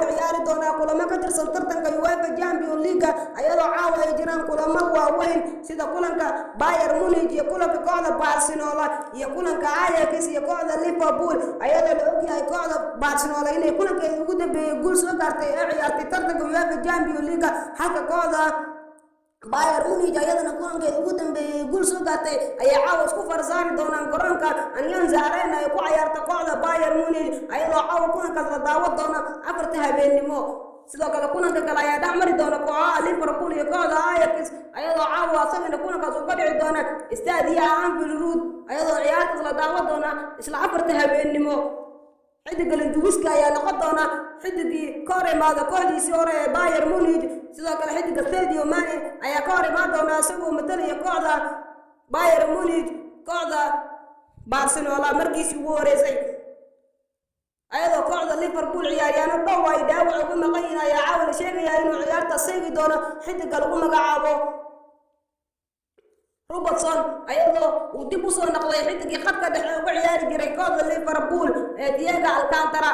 la ciyaari doonaa kulamo ka tirsan tartanka UEFA Champions League, ayadoo caawa ay jiraan kulamo waaweyn sida kulanka Bayern Munich iyo kulanka kooxda Barcelona iyo kulanka Ajax iyo kooxda Liverpool, ayadoo la ogyahay kooxda Barcelona inay kulankeeda ugu dambeeyay guul soo gaartay ee ciyaartay tartanka UEFA Champions League, halka kooxda Bayern Munich ayadana kulankeeda ugu dambeeyay guul soo gaartay ayaa caawa isku farsaari doonaan garoonka Allianz Arena ay ku ciyaarta kooxda Bayern Munich, ayadoo caawa kulankaas la daawan doona 4ta habeennimo. Sidoo kale kulanka kale ayaa dhex mari doona kooxaha Liverpool iyo kooxda Ajax, ayadoo caawa asagana kulankaas uu ka dhici doona istaadiyaha Anfield Road, ayadoo ciyaartaas la daawan doona isla 4ta habeennimo. Xidiga Lewandowski ayaa noqon doona xidigii ka hor imaada kooxdiisii hore ee Bayern Munich. Sidoo kale xidiga Sadio Mane ayaa ka hor imaan doona isagoo matalaya kooxda Bayern Munich kooxda Barcelona markiisii ugu horeysay, ayadoo kooxda Liverpool ciyaaryaano dhow ay dhaawac uga maqan yihiin ayaa caawa la sheegayaa inuu ciyaarta seegi doono xidiga lagu magacaabo Robertson, ayadoo uu dib usoo noqday xidigii khadka dhexe uga ciyaari jiray kooxda Liverpool ee Thiago Alcantara.